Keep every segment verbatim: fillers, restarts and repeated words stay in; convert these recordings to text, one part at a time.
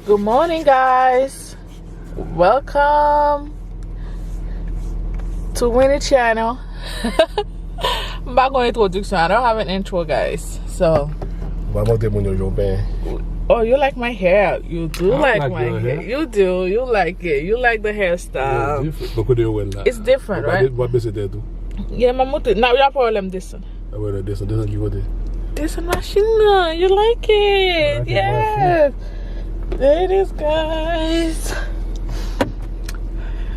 Good morning, guys. Welcome to Winnie Channel. M pa gen yon entwodiksyon. I don't have an intro, guys. So, Ou pa montre moun yo jan w penyen. Oh, you like my hair. You do I like like my your hair. Hair. You do. You like it. You like the hairstyle. Bon kote yo wè l la. It's different, Ou pa right? Ou pa bese tèt ou. Yeah, m ap montre. Now, y ap wè lè m desann. Apre nan desann, desann ki kote? Desann machin nan. You like it. I like it, Yes. There it is, guys.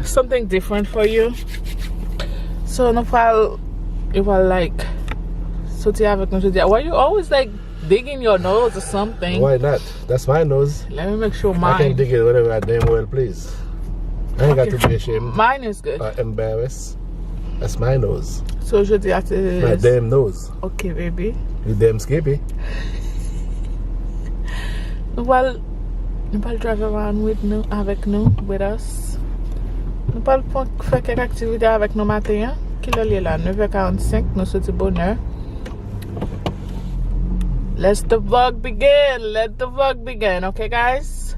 Something different for you. So, nou pral, you pral like, soti avèk nou jodi a. Why you always like digging your nose or something? Why not? That's my nose. Let me make sure I can mine. Dig it whatever I damn well please. I ain't got Okay. To be ashamed Mine is good. or embarrassed. That's my nose. So, jodi a se My damn nose. Okay, baby. You damn skippy. Nou pral, nou pral drive around with nou, avèk nou, with us. Nou pral pran, fè kèk aktivite avèk nou maten an. Kilè l ye la? Neuf heures quarante-cinq, nou soti bonè. Let's the vlog begin. Let the vlog begin. Okay, guys?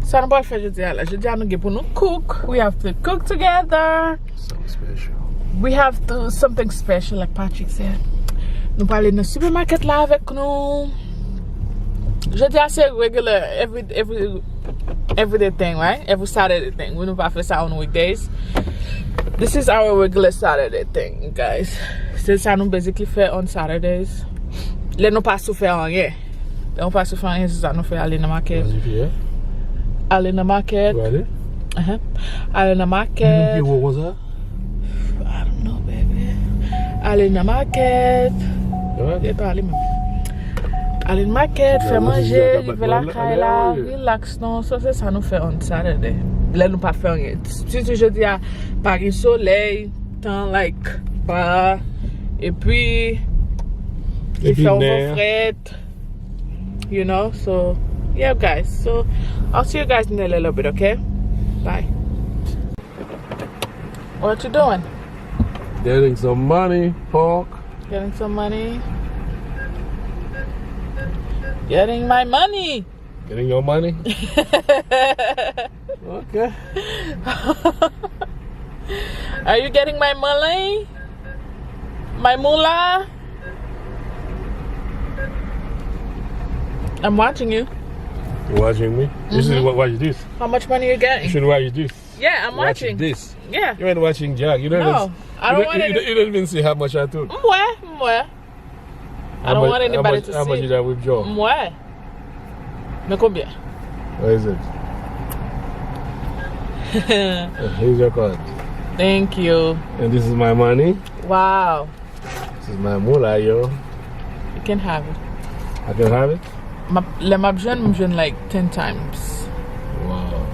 Sa nou pral fè jodi a la. Jodi a nou gen pou nou cook. We have to cook together. Something special. We have to something special, like Patrick said. Nou pral nan supermarket la avèk nou. Jodi a se regular, every every everyday thing, right? Every Saturday thing. We nou pa fè sa on weekdays. This is our regular Saturday thing, guys. Se sa nou basically fè on Saturdays. Lè nou pa sou fè anyen. Lè nou pa sou fè anyen, se sa nou fè, ale nan market. Vas-y, fille. Ale nan market. Ou ale? Uh-huh. Ale nan Ou market. Pye wo konsa? I don't know, baby. Ale nan market. Ouais. E pa ale menm. Ale nan market, fè Nan manje, manje, rive lakay la, ale, ale. Relax non, so se sa nou fè on Saturday. Lè nou pa fè anyen. Sitou jodi a, pa gen solèy, tan like pa, epi li Epi fè yon nè. Bon frèt. You know, so yeah, guys. So I'll see you guys in a little bit, okay? Bye. What you doing? Getting some money, pork. Getting some money. Getting my money. Getting your money? Okay. Are you getting my money? My moolah? I'm watching you. You watching me? You should Mm-hmm. wa- watch this. How much money you You getting? Should watch this. Yeah, I'm Watch watching. This. Yeah. You ain't watching Jack. You don't No, even, I you don't don't, want you, any- don't, you don't even see how much I took. M wè, m wè. I don't want anybody to How see. Much did I withdraw? M wè. Men konbyen? Where is it? Here's your card. Thank you. And this is my money. Wow. This is my moolah, yo. You can have it. I can have it? M ap- Lè m ap jwenn, m jwenn like ten times. Wow.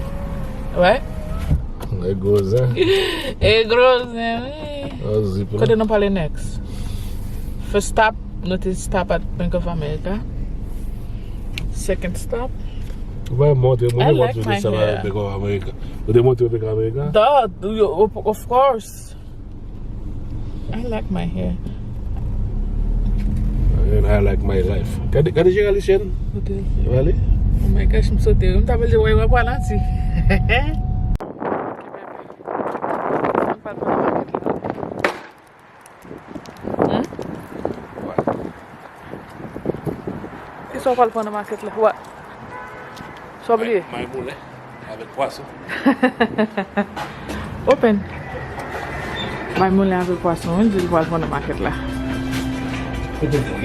Right? E gwo zen. E gwo zen, wi. Oh, zip la. Kote nou pale next? First stop, nou te stop at Bank of America. Second stop. Ou pa montre mwen I yo like montre my sa la hair. Bank of America. Ou te montre Bank of America? Duh, you- of, of course. I like my hair. And I like my life. Gade, gade Gérald Chen. Gérald? Oh my gosh, m sote. M ta pral di, wè, wè, pral anti. Hmm? Kisa w pral pran nan maket la? What? Sa w bliye? May moulen avèk pwason. Open. May moulen avèk pwason, wi, di l pral pran nan maket la.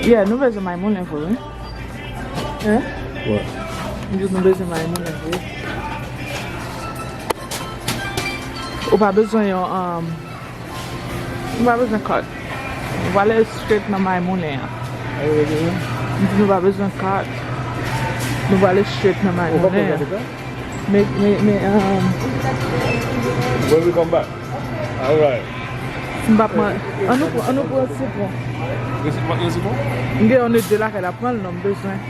Yeah, nou bezwen may moulen vre, wi. Hein? What? M di nou bezwen may moulen vre. Ou pa bezwen yon, um, nou pa bezwen kòd. Nou prale straight nan may moulen an. M di nou pa bezwen kòd. Nou prale straight nan may moulen an. Men, men, men, um, When we come back. All right. M pa pran. An nou pran, an nou pran sitwon. This is what is it? M gen yon nèt de lakay la, pran l non, m bezwen.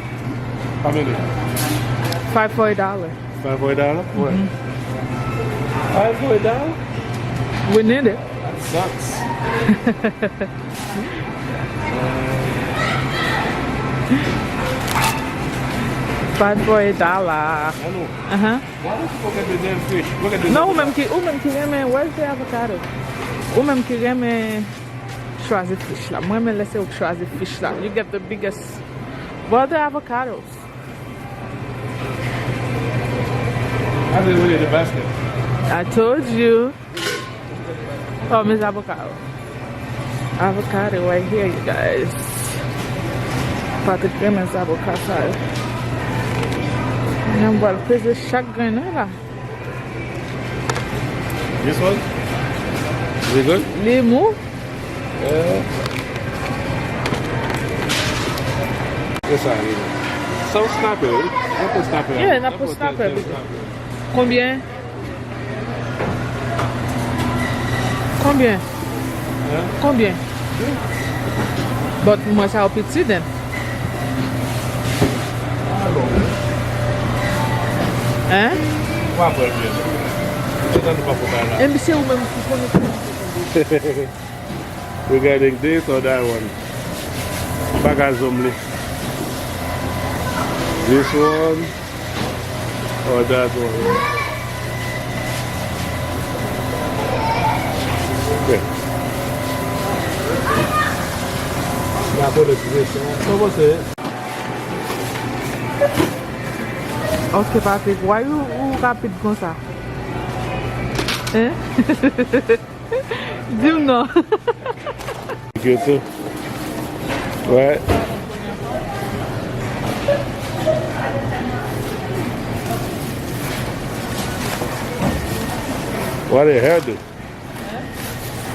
How many? Five for a dollar. Five for a dollar? What? Five for a dollar? We need it. That sucks. Five for a dollar. Hello. Uh-huh. Why don't you go get the damn fish? Go get the Non, ou menm ki, ou menm ki renmen, where's the avocado? Ou menm ki renmen chwazi fish la. Mwen renmen lè se ou k chwazi fish la. You get the biggest. Where are the avocados? I didn't really the basket. I told you. Oh, mes avocados. Avocado right here, you guys. Patrick renmen zaboka sa yo. Mwen pral peze chak grenn la. This one? Is it good? Li mou. Yeah. Yes, I mean. Sa w snape, wi. N ap pran snape. Yeah, n ap pran snape. Konbyen? Konbyen? Hein? Konbyen? But mwen sa yo piti then. Hein? Wa pran byen. Gentan nou pa pou bay la. E misye ou menm ki konnen. Regarding this or that one. Bagay zòm li. This one. Oh, that one. Okay. La police, yes. Kòman se? Ok, Patrick, why you, you rapid konsa? Hein? Di m non. Thank you too. What? What the hell do?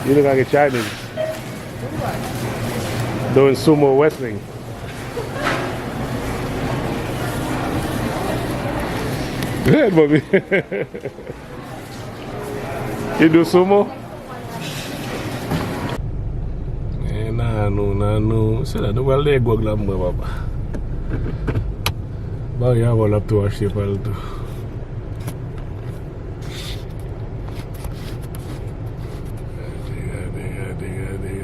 You look like a Chinese. Doing sumo wrestling. Go ahead, Bobby. You do sumo? Men nan nou, nan nou. Se la, nou pral dèyè gwòg la, mwen, papa. Bari avè w, l ap tou achte pa l tou. Gade, gade, gade.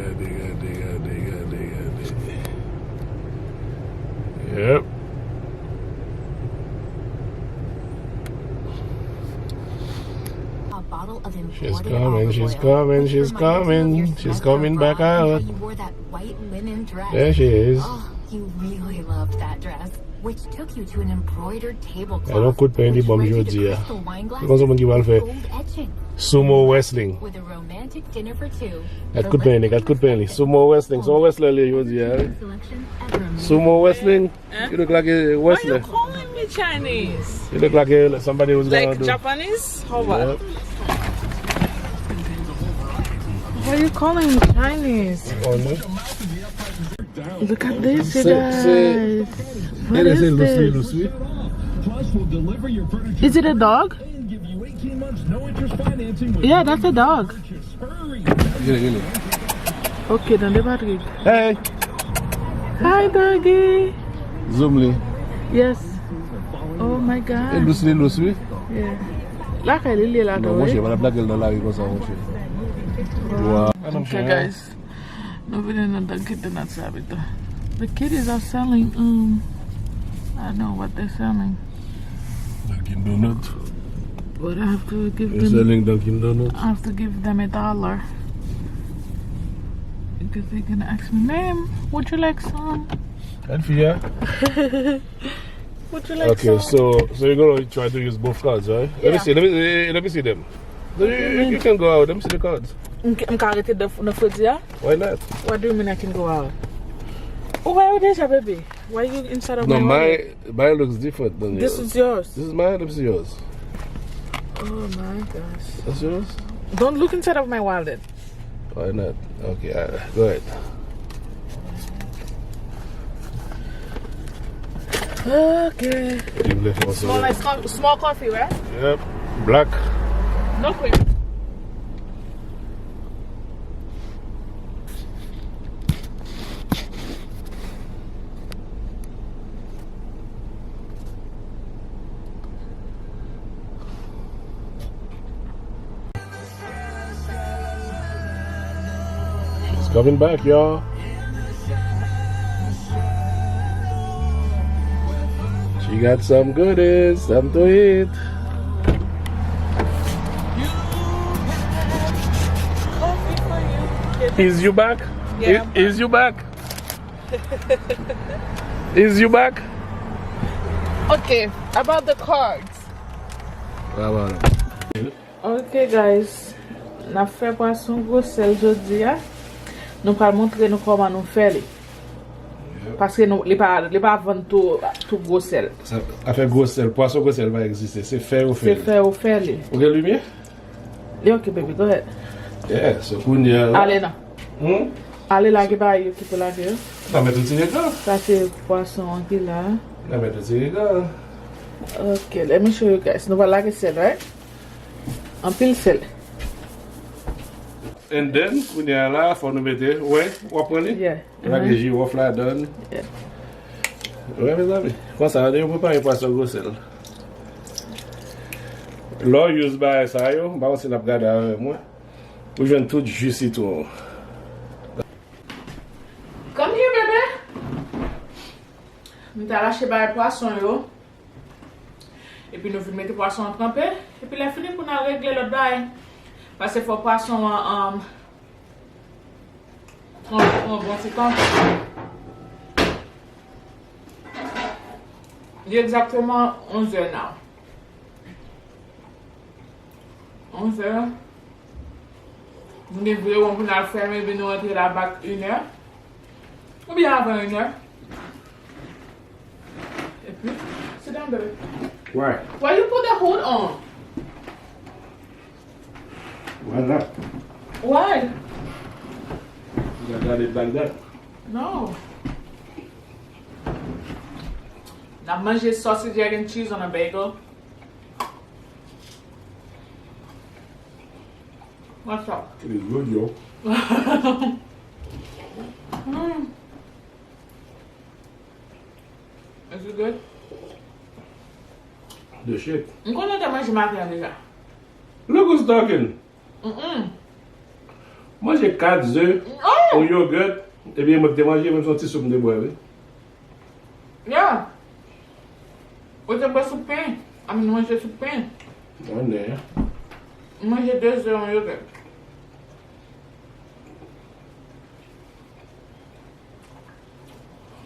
Yep. A bottle of She's imported coming, olive she's oil, coming, which she's reminds you of your coming, she's Smegma coming back profile and how out. You wore that white linen dress. There she is. Oh, you really loved that dress, which took you to an embroidered tablecloth, Gade yon kout pen li ban m jodi a. Se konsa moun ki pral fè sumo wrestling. With a romantic dinner for two. Gade kout pen li, gade kout pen li. Sumo wrestling, se yon wrestler li jodi a, wi. Sumo wrestling. Hein? You look like a wrestler. Why you calling me Chinese? You look like a, somebody who's gonna Like do Japanese? How about? Yep. Why you calling me Chinese? Oh, no. Look at this, you guys. What is this? Is it a dog? Yeah, that's a dog. Gade, gade. Ok, tande Patrick. Hey! Hi, doggy! Zoom li. Yes. Oh my God. E lous, li lous, wi. Yeah. Lakay li, li la, non, tou, monchè, wi. Pa t ap lage l nan lari konsa, monchè. Wow. Wow. Ok, guys. Nou vini nan Dunkin' Donuts la, pito. The kiddies are selling, um, I don't know what they're selling. Dunkin' Donut. But I have to give They're them, selling Dunkin' Donuts. I have to give them a dollar. Because they're gonna ask me, "Ma'am, would you like some?" That fi a? Would you like Okay, some? so, so you're gonna try to use both cards, right? Let me Yeah. see, let me, eh, let me see them. No, you, you, you can go out, let me see the cards. M, m ka rete nan, nan fredi a? Why not? What do you mean I can go out? Ou wè yo deja, baby. Why you inside of No, my my, wallet? Mine looks different than This yours. Is yours. This is mine, this is yours. Oh my gosh. That's yours? Don't look inside of my wallet. Why not? Okay, alright. Go ahead. Okay. Li vle fè yon Small, soleil. Like, co-, small coffee, right? Yep. Black. No cream. She's coming back, y'all. She Got some goodies, time to eat. Is you back? Yeah, I- is you back? Is you back? Okay, about the cards. What about it? Ok, guys, n ap fè pwason gwosèl jodi a. Nou pral montre nou kòman nou fè li. Paske nou, li pa, li pa vann tou, tou gwosèl. Sa, afè gwosèl, pwason gwosèl pa egziste. Se fè yo fè li. Se fè yo fè li. Ou gen limyè? Li ok, baby, go ahead. Yeah, so kounye a la. Ale non. Hmm? Ale lage bagay yo ki pou lage yo. N a met yon ti regal. Sa se pwason an ki la. N a met yon ti regal. Ok, let me show you guys. Nou va lage sèl, right? Anpil sèl. And then, kounye a la, fò nou mete, wè, w ap pran li? Yeah. Lage jiwòf ladan. Yeah. Wè, mezanmi. Konsa, yo prepare pwason gwosèl. Lè w use bagay sa yo, m pa konn si n ap gade avè mwen. Ou jwenn tout ji sitwon. Come here, bebe. M ta rache bagay pwason yo. Epi nou vin mete pwason an tranpe. Epi lè fini pou n al regle lòt bagay. Paske fò pwason an, um, pran, pran bon ti tan. Li egzakteman onz è now. Onz è. Nou gen vre won pou n al fèmen, epi nou rantre la bak inè. Oubyen avan inè. Epi, sit down, baby. Why? Why you put the hood on? Why not? Why? You gotta have it like that. No. N ap manje sausage, egg and cheese on a bagel. What's up? It is good, yo. Mm. Is it good? The shit. M konnen w te manje maten an deja. Look who's talking. Mm-mm. Manje kat ze, oh! Yon yogurt, ebyen mwen te manje, menm se yon ti soup m te bwè, wi. Yeah. Ou te bwè soup pen? I mean, manje soup pen? Mwen ne. M manje de ze, yon yogurt.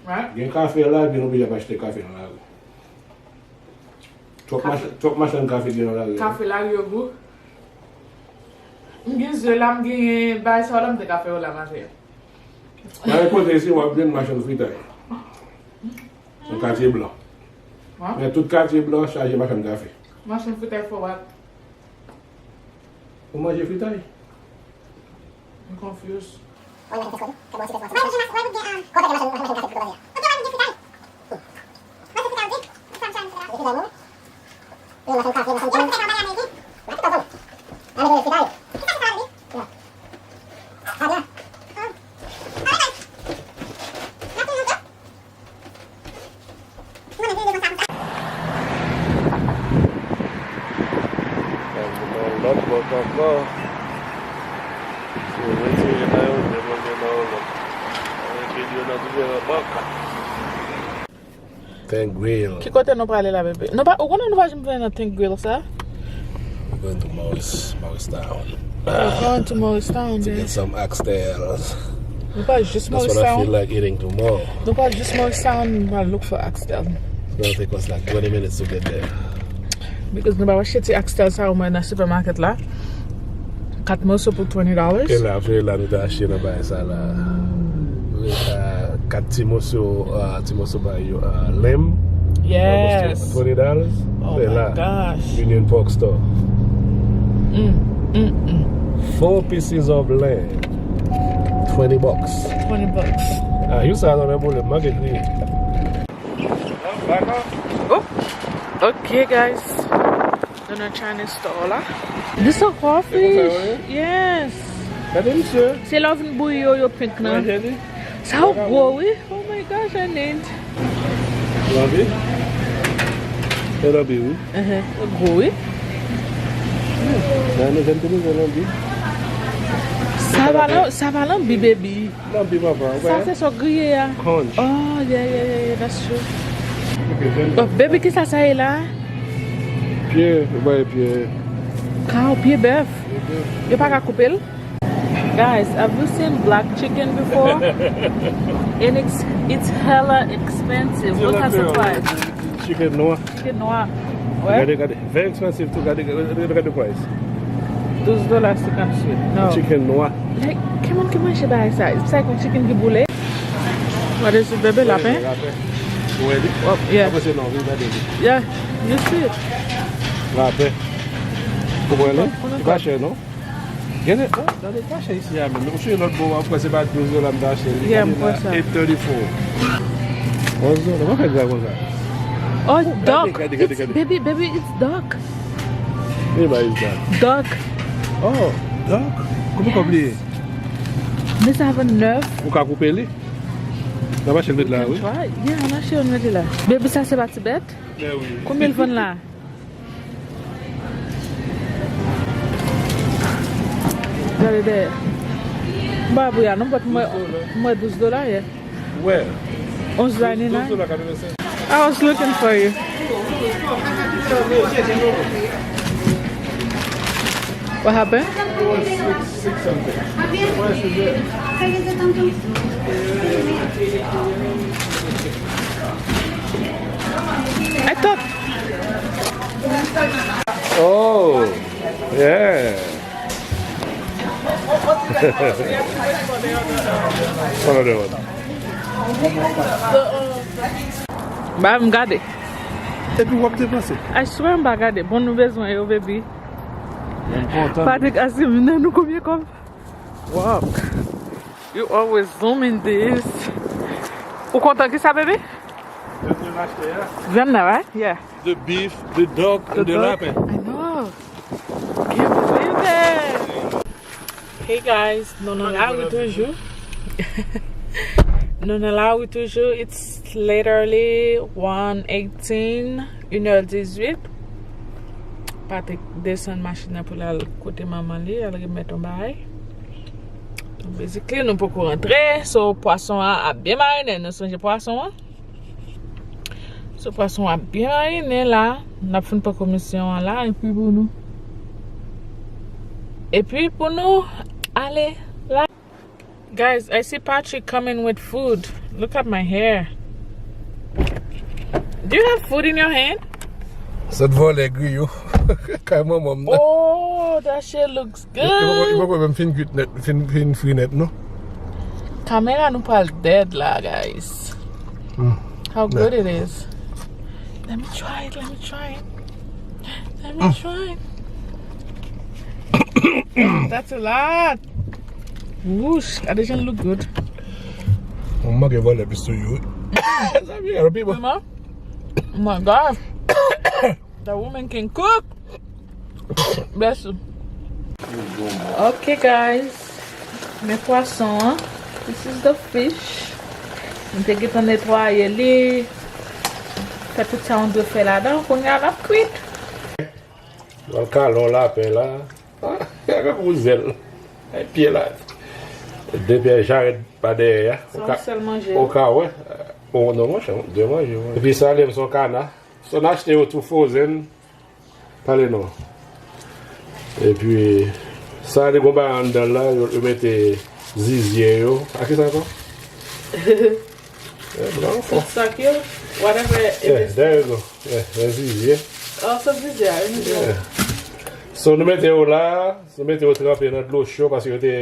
Right? Gen kafe la, epi nou oblije ap achte kafe nan lari. Twòp machann, twòp machann kafe gen nan lari. Kafe lari yo gou. M gen ze la, m gen bagay sa yo la, m te ka fè yo la maten. Bagay kote isi, w ap jwenn machann fritay. Nan katye blan. Men tout katye blan chaje machann kafe. Machann fritay for what? Ou manje fritay? I'm confused. Nan lòt bòt ankò, si w retire nan yon, depoze nan yon lòt. Mete yo nan diferan bòt. Tank Grill. Ki kote nou prale la, bebe? Nou pa, ou konnen nou pa janm vin nan Tank Grill sa? We're going to Morris, Morris Town. We're going to Morris Town, to get some oxtails. Nou pa jis Morris Town. That's what I feel like eating tomorrow. Nou pa jis Morris Town, nou pa look for oxtail. It's gonna take us like twenty minutes to get there. Because nou pa achte ti oxtail sa yo mwen nan supermarket la. Kat moso pou twenty dollars. E la, se la nou te achte nan bagay sa la. Wi, ah, kat ti moso, ah, ti moso bagay yo, ah, lamb. Yes. Almost twenty dollars. Oh my gosh. Union Pork Store. Mm, mm, mm. Four pieces of lamb. Twenty bucks. Twenty bucks. Ah, you sa nan men pwoblèm, manke kriye. Oh, ok, guys. Nou nan Chinese store la. This a crawfish? Yes. Gade misye. Se lè w vin bouyi yo, yo pink nan. Manje li. Sa yo gwo, wi. Oh my gosh, I need. Lanbi? E lanbi, wi. Uh-huh. Yo gwo, wi. Nan nou jèn te bezwen lanbi. Sa pa lan-, sa pa lanbi, baby. Lanbi, papa, sa wè? Se sa w griye a. Conch. Oh, yeah, yeah, yeah, yeah, that's true. Oh, baby, kisa sa ye la? Pye, yo bay pye. Kaw, pye bèf. Yo pa ka koupe l? Guys, have you seen black chicken before? And it's, it's hella expensive. Look at the price. Chicken nwa. Chicken nwa. Wè. Gade, gade. Very expensive too. Gade, gade, gade price. Douz dola senkanntuit. No. Chicken nwa. Like, kòman ki manje bagay sa? Sa yon chicken ki boule? What is it, baby? Lapen? Lapen. Ou wè li? Oh, yeah. Apre se non, vin gade li. Yeah, you see it. Lapen. Ou wè li? Li pa chè, non? Gade, oh, gade pa chè isi a menm. Ou sou lòt bò, w ap kwè se pa douz dola m ta achte li. Yeah, m kwè sa. Eight thirty-four. Onz dola, pa fè grav konsa. Oh, duck. Gade, gade, gade. Baby, baby, it's duck. Li ba is duck. Duck. Oh, duck. Kòman kòb li ye? Mil sa vann nèf. Ou ka koupe li? N ap achte l met la, wi. Yeah, ann achte yon met li la. Baby, sa se pa ti bèt? Konbyen l vann la? Gade dèyè. M pa pou ya non, but mwen, mwen douz dola yè. Where? Onz dola ninety-nine. Douz dola katrevensenk. I was looking for you. What happened? It was six, six something. I thought. Oh, yeah. Another one. Ba m gade. Epi w ap depanse. I swear m pa gade. Bon, nou bezwen yo, baby. Mwen kontan. Patrick Asim, nan nou konbyen kòb? Wow. You always zoom in this. Ou kontan ki sa, baby? Vyann nan achte a. Vyann nan, right? Yeah. The beef, the duck, and the lapen. I know. Can't believe it. Hey guys, nou nan lari toujou. Nou nan lari toujou. It's literally one eighteen, une heure dix-huit. Patrick desann machin nan pou l al kote manman li, al remèt yon bagay. Basically, nou poko rantre, so pwason an ap byen marinen. Nou sonje pwason an? So pwason an ap byen marinen la. N ap fin pran komisyon an la, epi pou nou. Epi pou nou ale la. Guys, I see Patrick coming with food. Look at my hair. Do you have food in your hand? Sot vòlè griyo. Kay manman m nan. Oh, that shit looks good. Li poko menm fin kwit nèt, fin, fin fri nèt, non. Kamera nou pral dead la, guys. Mm. How good it is. Let me try it, let me try it. Let me try it. That's a lot. Whoosh, gade jan l look good. Mwen manke vòlè plis toujou. Sa byen, anpil bon. Mama? Oh my God. That woman can cook. Bless you. Ok, guys. Men pwason an. This is the fish. M te gentan netwaye li. Fè tout sa w dwe fè ladan. Kounye a l ap kwit. Nan kalon lapen la. Gade pou zèl. Ay pye la. De pye jarèt pa dèyè a. Sa yon sèl manje. Ou ka wè. Oh non, monchè, de manje, wi. Epi sa, li menm se yon kana. So, n achte yo tou frozen. Pale non. Epi, sa, li gon bagay anndan l la, yo, yo mete zizye yo. A ki sa ankò? Eh, blan fò. Sa ke, whatever it is. Yeah, there you go. Yeah, yeah, zizye. Oh, se zizye a, wi, zizye. Yeah. So, nou mete yo la, nou mete yo tranpe nan dlo cho, paske yo te,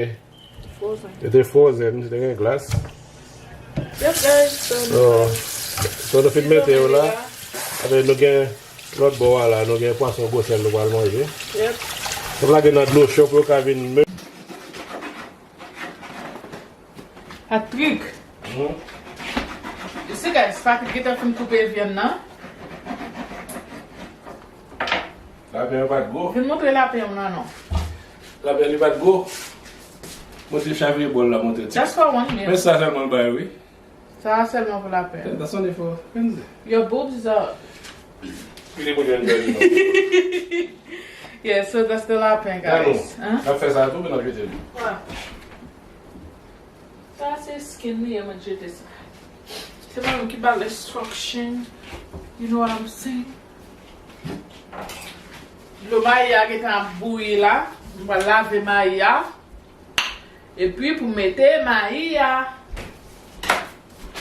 yo te frozen, yo te gen glas. Yep, guys, so, so, nou fin mete yo la. Apre, nou gen lòt bò a la, nou gen pwason gwosèl nou pral manje. Yep. Nou lage nan dlo cho pou yo ka vin mè. Patrick. Mhm. You see, guys, Patrick gentan fin koupe vyann nan. Lapen an pa t gwo. Vin montre lapen an nan, non. Lapen li pa t gwo. Montre chavire bòl la, montre ti. Just for one meal. Men sa sèlman l bay, wi. Sa a sèlman pou lapen. That's only for Kenzie. Your boobs are Li te pou jwenn bèl non. Yeah, so that's the lapen, guys. N ap fè sa tou, men n ap jete li. Sa se skin li ye, mwen jete sa. Se mwen menm ki ba l instruction. You know what I'm saying? Dlo mayi a gentan ap bouyi la. M pral lave mayi a. Epi pou mete mayi a.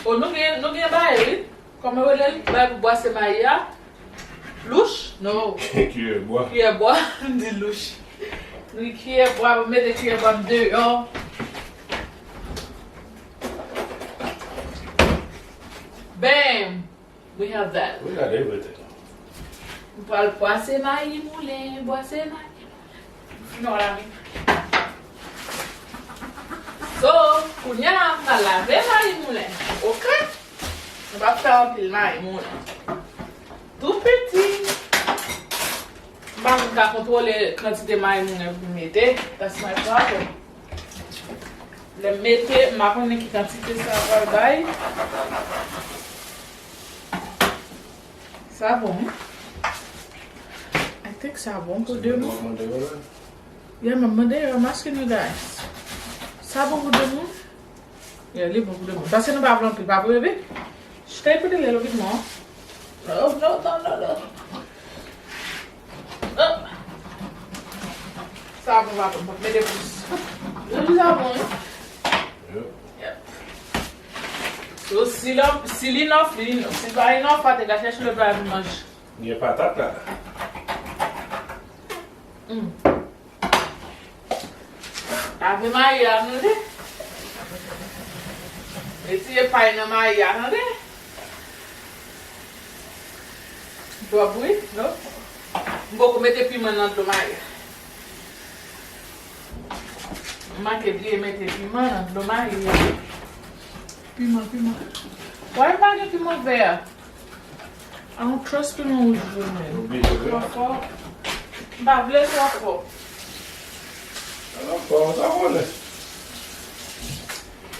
O, nou gen, nou gen bagay, wi. Kòman yo rele l? Bagay pou bwase mayi a. Louch? No. Kiyè bwa. Kiyè bwa. M di louch. Nou gen kiyè bwa, pou mete kiyè bwa deyò. Bam! We have that. We got everything. M pral bwase mayi moulen, bwase mayi moulen. Non, la, men. So, kounye a la, m pral lave mayi moulen. Ok? Nou pa fè anpil mayi moulen. Tou piti. M pa menm ka kontwole kantite mayi moulen pou m mete. That's my problem. Lè m mete, m pa konnen ki kantite sa pral bay. Sa bon, wi. I think sa bon pou de moun. Yeah, m ap mande yo, I'm asking you guys. Sa bon pou de moun? Yeah, li bon pou de moun. Paske nou pa vle anpil, pa vre, baby? Stay pretty little bit more. No, no, no, no, no. Oh. Sa bon, pa bon. Mete plis. Yo di sa bon, wi. Yep. So, si li, si li enough, li enough. Si li pa enough, pa te ka chèche lòt bagay pou manje. Gen patat la. Mm. Lave mayi a, tande. Retire pay nan mayi a, tande. Twòp bri, non? M poko mete piman nan dlo mayi a. M manke bliye mete piman nan dlo mayi a. Piman, piman. Why m pa gen piman vè a? I don't trust piman wouj vre, man. Twò fò. M pa vle twò fò. Twò fò, sa konnen.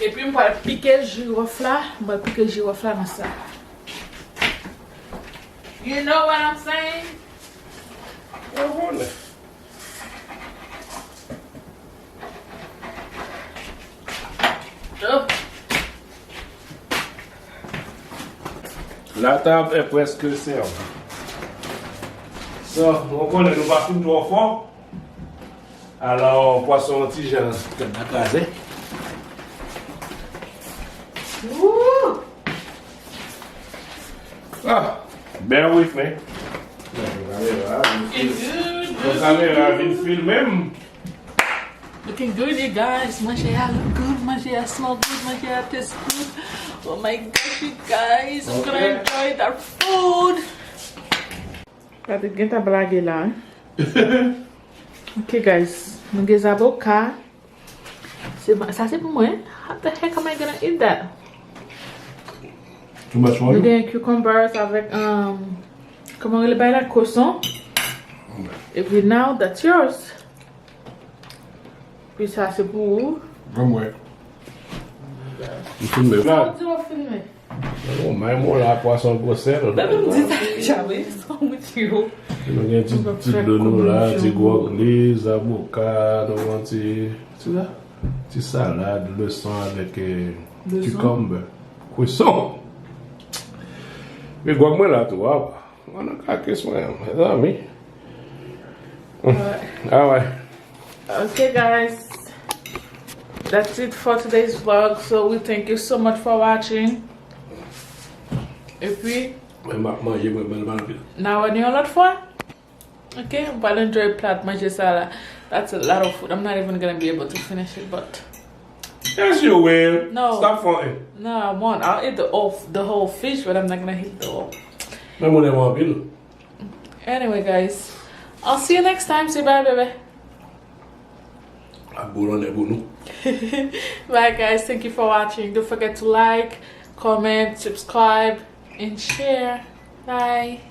Epi m pral pike jiwòf la, m pral pike jiwòf la nan sa. You know what I'm saying? Sa konnen. Oh. La table est presque servée. So, nou konnen nou pa fin twò fò. Alò, pwason an ti jan tèt la kraze. Woo! Ah, bear with me. Kamera vin filme m. Looking good, you guys. Manje a look good. Manje a smell good. Manje a taste good. Oh my gosh, you guys. I'm gonna enjoy that food. Patrick gentan blage la, hein? Ok, guys. Nou gen zaboka. Se, sa se pou mwen. How the heck am I gonna eat that? Too much water? Nou gen cucumbers avèk, um, kòman rele bay la? Kweson. Epi now, that's yours. Pi sa se pou ou. Anmwey. M filme. Sa w di w ap filme? Oh, may mwen la, pwason gwosè, non? Bebe, m di sa deja, wi. Sa w di yo. Nou gen ti, ti dlo nou la, ti gwòg li, zaboka, nou gen ti, ti sa, ti salad, leson avèk, eh, cucumber. Kweson. Men gwòg mwen la tou, waw. Mwen nan kakis mwen, mezanmi. Alright. Okay, guys. That's it for today's vlog. So we thank you so much for watching. Epi, mwen m ap manje, mwen, mwen, mwen, n a wè nou yon lòt fwa. Ok, m pral enjoy plat manje sa la. That's a lot of food. I'm not even gonna be able to finish it, but Yes, you will. No. Stop fronting. No, I won't. I'll eat the whole, the whole fish, but I'm not gonna eat the whole. Men mwen renmen anpil. Anyway, guys, I'll see you next time. Say bye, baby. Ap boulone pou nou. Bye, guys. Thank you for watching. Don't forget to like, comment, subscribe, and share. Bye.